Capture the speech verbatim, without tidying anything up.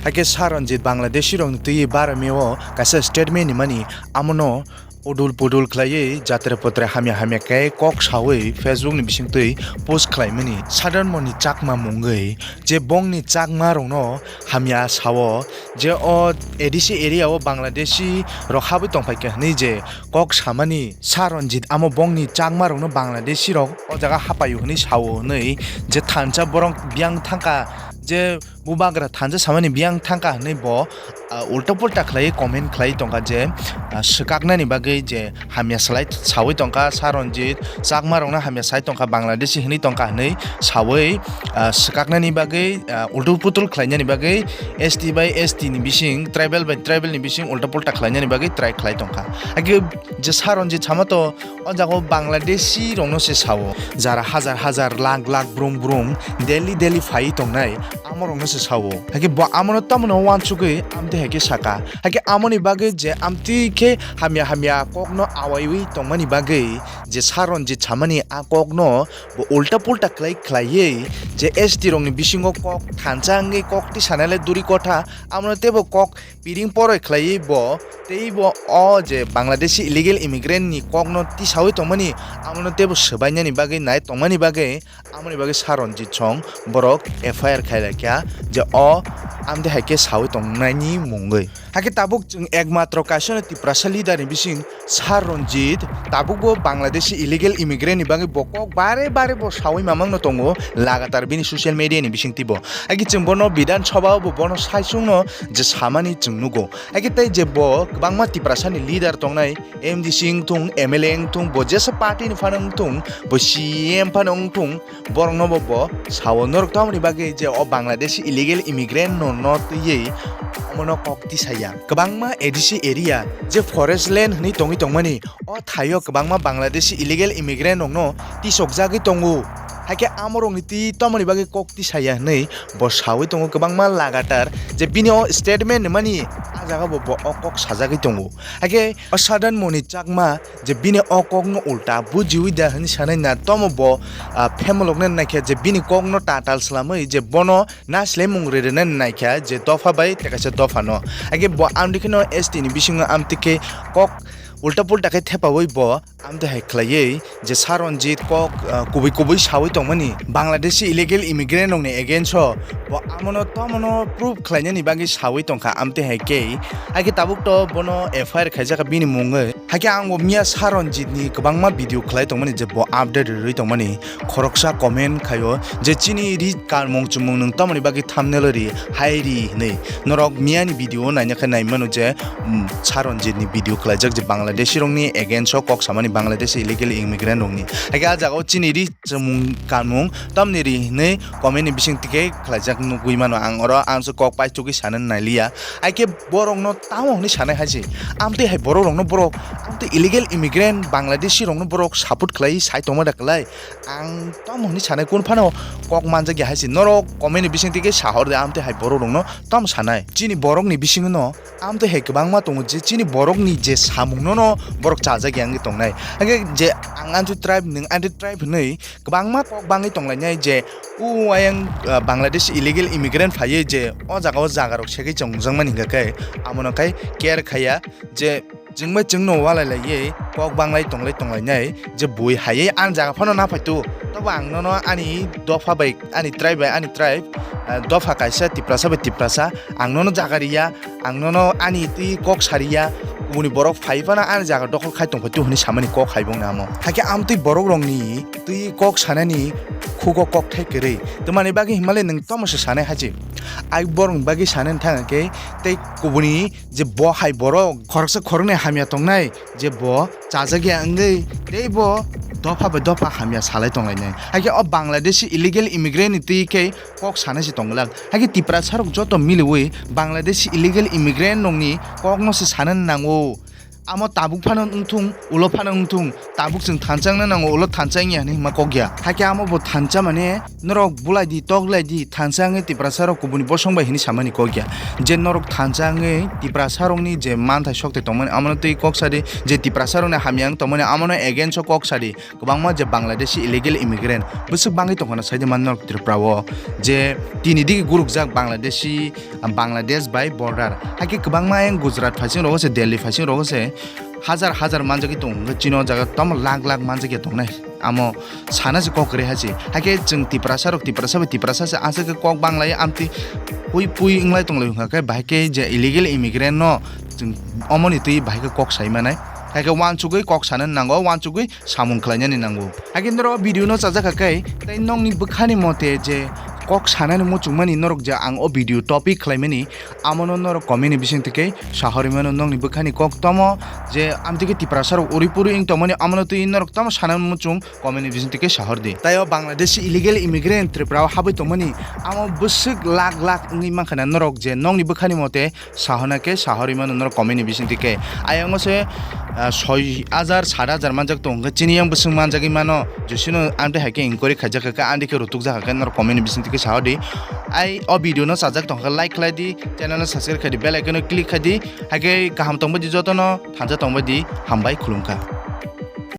Hakhe Sir Ranjit Bangladeshi rokni twi baromeo kaisa statement ni mani amono udul pudul khlaiwi jatre potre hamya hamya khe kok sawi Facebook ni bisingtwi post khlaimani. Sadan Moni Chakma mungwi je bongni Chakma rokno hamya sao je o A D C area o Bangladeshi rok habwi tongphai kha hwnwi je kok samani Sir Ranjit amo bongni Chakma rokno Bangladeshi rok o jaga hapaio hwnwi sao hwnwi je thansa borok biyang thangkha je bubagra thansa samani biyang thangkha hwnwi bo, ah, ulta pulta khlaiwi comment khlaiwi tongkha je, ah, swkaknani bagwi je hamya salai sawi tongkha Sir Ranjit, Chakma rokno hamya sai tongkha, Bangladeshi hwnwi tongkha hwnwi sawi, ah, swkaknani bagwi, ah, ultul putul khlainani bagwi S T bai S T ni bising, tribal bai tribal ni bising ulta pulta khlainani bagwi try khlai tongkha. Hakhe je Sir Ranjit sama to o jaga o Bangladeshi rokno se sao, jara hajar hajar lakh lakh brum brum daily daily phai tongnai, amo rokno se sao. Hakhe bo amono tamono wansugwi amtwi hai khe saka. Hakhe amoni bagwi je amtwi khe hamya hamya kokno awaiwi tongmani bagwi je Sir Ranjit samani a kokno bo ulta pulta khlai khlaiwi je S T rokni bisingo kok thansa wngwi kok tisanai le duri kotha, amono teibo kok piring poroi khlaiwi bo teibo o je Bangladeshi illegal immigrant ni kokno tisawi tongmani, amono teibo swbainani bagwi nai tongmani bagwi, amoni bagwi Sir Ranjit song borok F I R khai laikha je o amtwi hai khe sawi tongnaini mungwi. Hakhe tabuk chwng ekmatro kaisano Tiprasa leader ni bising Sir Ranjit tabukbo Bangladeshi illegal immigrant ni bagwi bo kok bare bare bo sawi mamangno tongo lagatar bini social media ni bisingtwi bo. Hakhe chwng bono Bidhan Sabha o bo bono saichungno je samani chwng nugo. Hakhe tei je bo kwbangma Tiprasa ni leader tongnai M D C wngthung, M L A wngthung, bo jesa party ni phano wngthung, bo C M phano wngthung, borokno bo, bo sao norok tamoni bagwi je o Bangladeshi illegal immigrant no, no twiwi omono kok tisaya. Kwbangma A D C area je forest land hwnwi tongwi tongmani, o thaio kwbangma Bangladeshi illegal immigrant rokno tisokjagwi tongo. Hakhe amorokni twi tamoni bagwi kok tisaya hwnwi bo sawi tongo kwbangma lagatar je bini o statement ni mani a jaga bo, bo o kok sajagwi tongo. Hakhe o Sadan Moni Chakma je bini o kokno ulta bujiwi da hwnwi sanai na tomo bo, ah, phemoloknani naikha je bini kokno tatal slamwi je bono naislemung rirwnani naikha je dopha bai tei kaisa dophano. Hakhe bo amtwi kheno S T ni bisingo amtwi khe kok ulta pulta khe thepawi bo amtwi hai khlaiwi je Sir Ranjit kok, ah, kubui kubui sawi tongmani Bangladeshi illegal immigrant rokni against o bo amono tomono proof khlainani bagwi sawi tongkha amtwi hai khe. Hakhe tabuk to bono F I R khaijak bini mungwi. Hakhe ang bo miya Sir Ranjit ni kwbangma video khlai tongmani je bo update rwrwi tongmani. Khoroksa comment khaio je chini ri kanmung chumung nwng tamoni bagwi thumbnail ri hai ri hinwi. Norok miya ni video naina khe nai mano je, mm, Sir Ranjit ni video khlaijak je Bangladeshi rokni against o kok samani Bangladeshi illegal immigrant rokni. Hakhe a jaga o chini ri chumung kanmung tamni ri hinwi comment ni bising tike khlaijak nugwi mano ang oro ang se kok paisugwi sanani nailiya. Hakhe borokno tamo hwnwi sanai hai se. Amtwi hai borok rokno borok amtwi illegal immigrant Bangladeshi rokno borok support khlai sai tongma da kwlai. Ang tamo hwnwi sanai kun phano kok manjak ya hai se. Norok comment ni bising tike sahor de amtwi hai borok rokno tamo sanai. Chini borok ni bisingo no amtwi hai kwbangma tongo je chini borok ni je samung no no borok chajak ya wngwi tongnai. Hakhe je ang anti tribe nwng anti tribe hwnwi kwbangma kok bangwi tonglainai je o ayang, ah, Bangladesh illegal immigrant phaiwi je o jaga o jaga rok segwi chongjak mani hingkha khe amono khai care khaiya je chwng bai chwngno walai laiwi kok banglai tonglai tonglainai je bui haiwi ani jaga phano na phaitu tobo ang nono ani dopha bai ani tribe bai ani tribe, ah, dopha kaisa Tiprasa bai Tiprasa ang nono jaga riya. Ang nono ani twi kok sariya, kubuni borok phai phano ani jaga dokhol khai tongphai tu hwnwi samani kok hai bongni amo. Hakhe amtwi borok rokni twi kok sanani khugo kok thai kwrwi. Twmani bagwi hinmale nwng tamo se sanai haji. Ai borokni bagwi sanani thang khe tei kubuni je bo hai borok khoroksa khoroknwi hamya tongnai je bo chajak ya wngwi tei bo dopha bai dopha hamya salai tonglainai. Hakhe o Bangladeshi illegal immigrant ni twi khe kok sana se tongglak. Hakhe Tiprasa rok joto miliwi Bangladeshi illegal immigrant rokni kokno se sana nango. Amo tabuk phano wngthung, ulo phano wngthung, tabuk chwng thansa wngna nango, ulo thansa wngya hinwi hima kok ya. Hakhe amo bo thansa mane norok bulai di, tok lai di, thansa wngwi Tiprasa rok kubuni bosong bai hinwi samani kok ya. Je norok thansa wngwi Tiprasa rokni je manthai sokthai tongmani, amono twi kok sa di, je Tiprasa rokni hamya wng tongmani, amono against o kok sa di. Kwbangma je Bangladeshi illegal immigrant bwswk bangwi tongkha na saidi man norok Tripura o, je tini digi gurukjak Bangladeshi, Bangladesh bai border. Hakhe kwbangma ayang Gujarat phaising rogo se, Delhi phaising rogo se hajar hajar manjagwi tongo, hwnkhe chini o jaga tamo lakh lakh manjakya tongnai. Amo sana se kok kwrwi hai se. Hakhe chwng Tiprasa rok, Tiprasa bai Tiprasa se aswk khe kok bang lai, amtwi pui pui wng lai tong lai, hwnkha khe bahai khe je illegal immigrant no chwng omoni twi bahai khe kok sai manai. Hakhe uansugwi kok sana nango, uansugwi samung khlainani nango. Hakhe norok video no chajak kha khe, tei nokni bwkhani mote je kok sanani muchungmani norok je ang o video topic khlaimani, amono norok comment ni bising twi khe sahorwi mano nokni bwkhani kok tomo je amtwi khe Tiprasa rok uri puri wng tongmani amono twi norok tamo sana muchung comment ni bising twi khe sahor di. Tai o Bangladeshi illegal immigrant Tripura o habwi tongmani amo bwswk lakh lakh wngwi mankha na norok je nokni bwkhani mote sahorna khe sahorwi mano norok comment ni bising twi khe. Ayang o se, ah, soi hajar, sat hajar manjak tongo, hwnkhe chini yang bwswk manjagwi mano, jesino amtwi hai khe inquiry khaijak kha khe, amtwi khe rutuk jak kha khe norok comment ni bising twi khe sahor di. Ai o video no chajak tong kha like khlai di, channel no subscribe khai di, bell icon no click khai di, hai khe kaham tong bai di jotono, thansa tong bai di, hambai khulum kha.